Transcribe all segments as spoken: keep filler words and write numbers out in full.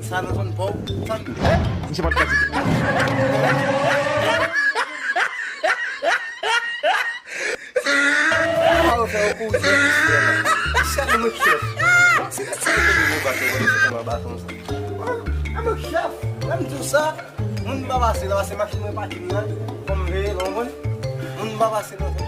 Sa nan zòn pa w? Sa m... Misye pa t ka di. Sa yo fè yo kouri. Chèf mwen chèf. Se sa ki te gwo baton, se konn baton sa. A mwen chèf, lè m di w sa, moun pa pase la, pase machin mwen pati m nan, fò m veye, w konprann? Moun pa pase nan zòn.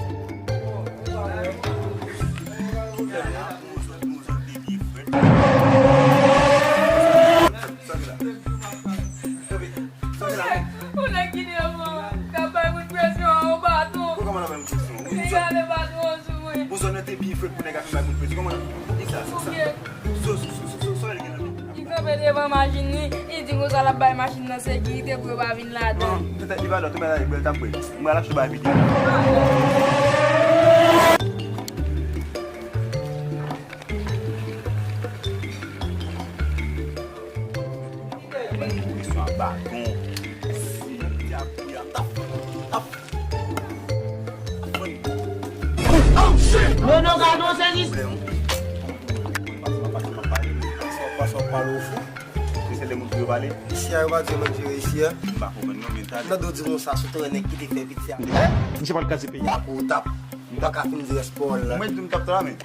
Ou nèg ki devan, k ap bay moun presyon an, yon baton. Kòman nan menm kesyon? Li rale baton an sou mwen. Bon, zòn nan te byen frèt pou nèg ap vin bay moun presyon. Kòman nan? Ki sa, sa, sa? Oubyen So, so, so, so, so, so, li gen nan men. Li kanpe devan machin li, li di konsa l ap bay machin nan sekirite pou yo pa vin ladan. Non, tèt li pa dwat, ou bay la, bèl tanpri. Mwen al achte bay vide. Mwen di sa baton. Si, y ap, y ap, ap, ap. Nono, gadon sezi. Pase w ap pale ou fou. Se sèl de moun pou yo pale. Isi a, yo pa di yo mèt jere isi a. M pa konprann non, men talè. Nan do di konsa, sou teren nèg ki te fè piti a. Misye pa t kaze peyi a pou ou tap. M pa ka fin di rès pawòl la. Mwen di m tap travay.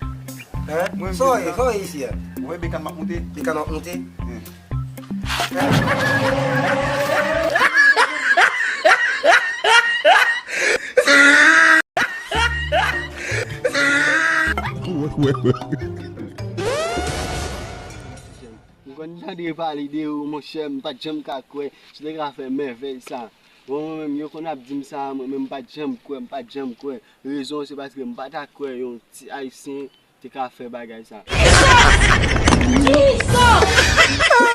Hein? Sa w ye, sa w ye isi a? Ou wè bekàn m ap moute? Bekàn w ap moute? M konn tande pale de ou, monchè, m pa t janm ka kwè si w te ka fè mèvèy sa. Bon, mwen menm, yo konn ap di m sa, mwen menm, m pa t janm kwè, m pa t janm kwè. Rezon, se paske m pa ta kwè yon ti Ayisyen te ka fè bagay sa.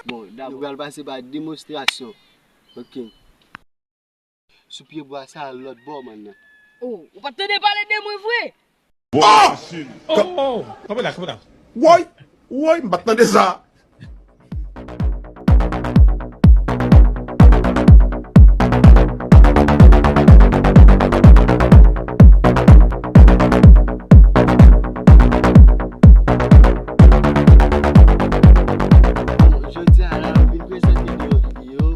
Bon, dabò, nou pral pase pa demonstrasyon. Ok. Sou pye bwa sa, lòt bò, man nan. Oh, ou pa t tande pale de mwen vre? Woy! Oh, oh, kanpe la, kanpe la. Woy! Woy, m pa t tande sa. Jodi a la, m vin prezante nou yon videyo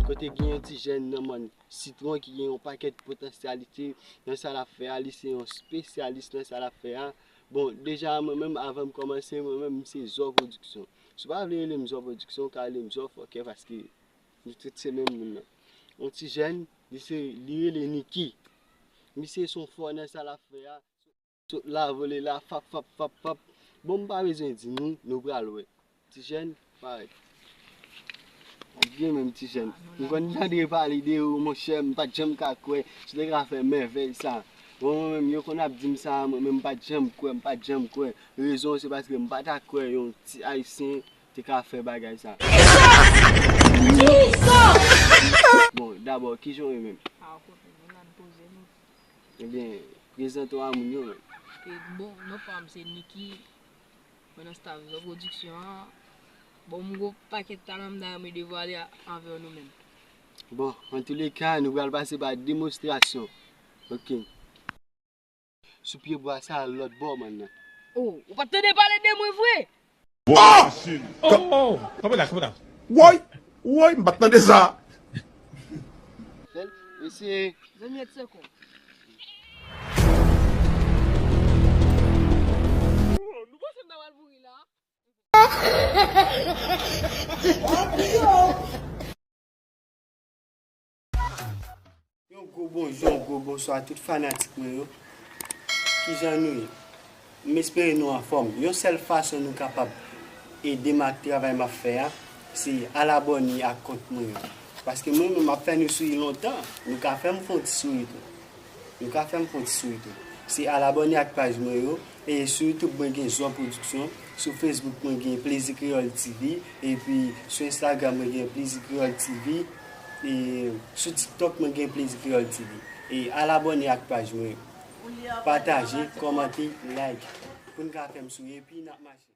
kote gen yon ti jèn nan mòn Sitwon ki gen yon pakèt potansyalite nan sa l ap fè a, li se yon espesyalis nan sa l ap fè a. Bon, deja, mwen menm, avan m kòmanse, mwen menm, m se Zò Pwodiksyon. Si w pa vle rele m Zò Pwodiksyon, w ka rele m Zò Fòkè, paske nou tout se menm moun nan. Yon ti jèn, li se, li rele Niki. Misye se yon fò nan sa l ap fè a. Sot la, vole la, fap, fap, fap, fap. Bon, m pa bezwen di nou, nou pral wè. Ti jèn, parèt. Byen menm, ti jèn. M konn tande pale de ou, monchè, m pa t janm ka kwè si w te ka fè mèvèy sa. Bon, mwen menm, yo konn ap di m sa, mwen menm, m pa t janm kwè, m pa t janm kwè. Rezon, se paske m pa ta kwè yon ti Ayisyen te ka fè bagay sa. Bon, dabò, kijan w ye menm? Ebyen, prezante w a moun yo menm. E, bon, non pa m se Niki, mwen nan staff Zò Pwodiksyon an. Bon, m gon pakèt talan m ta renmen devwale a, anvè nou menm. Bon, antouleka, nou pral pase pa demonstrasyon. Ok. Sou pye bwa sa, lòt bò, man nan. Oh, ou pa t tande pale de mwen vre? Woy! Oh, oh, kanpe la, kanpe la. Woy! Woy, m pa t tande sa. Fè l, eseye. Zanmi, et seconde. Nou panse m ta pral mouri la? Yon gwo bonjou, yon gwo bonswa tout fanatik mwen yo. Kijan nou ye? M espere nou anfòm. Yon sèl fason nou kapab ede m ak travay m ap fè a, se al abòne ak kont mwen yo. Paske mwen menm m ap fè nou souri lontan, nou ka fè m fè yon ti souri tou. Nou ka fè m fè yon ti souri tou. Se al abòne ak paj mwen yo. E sou YouTube, mwen gen Zò Pwodiksyon. Sou Facebook, mwen gen Plezi Kreyòl T V. Epi sou Instagram, mwen gen Plezi Kreyòl T V. E sou TikTok, mwen gen Plezi Kreyòl T V. E al abòne ak paj mwen yo. Pataje, kòmante, like. Pou n ka fè m souri. Epi n ap mache.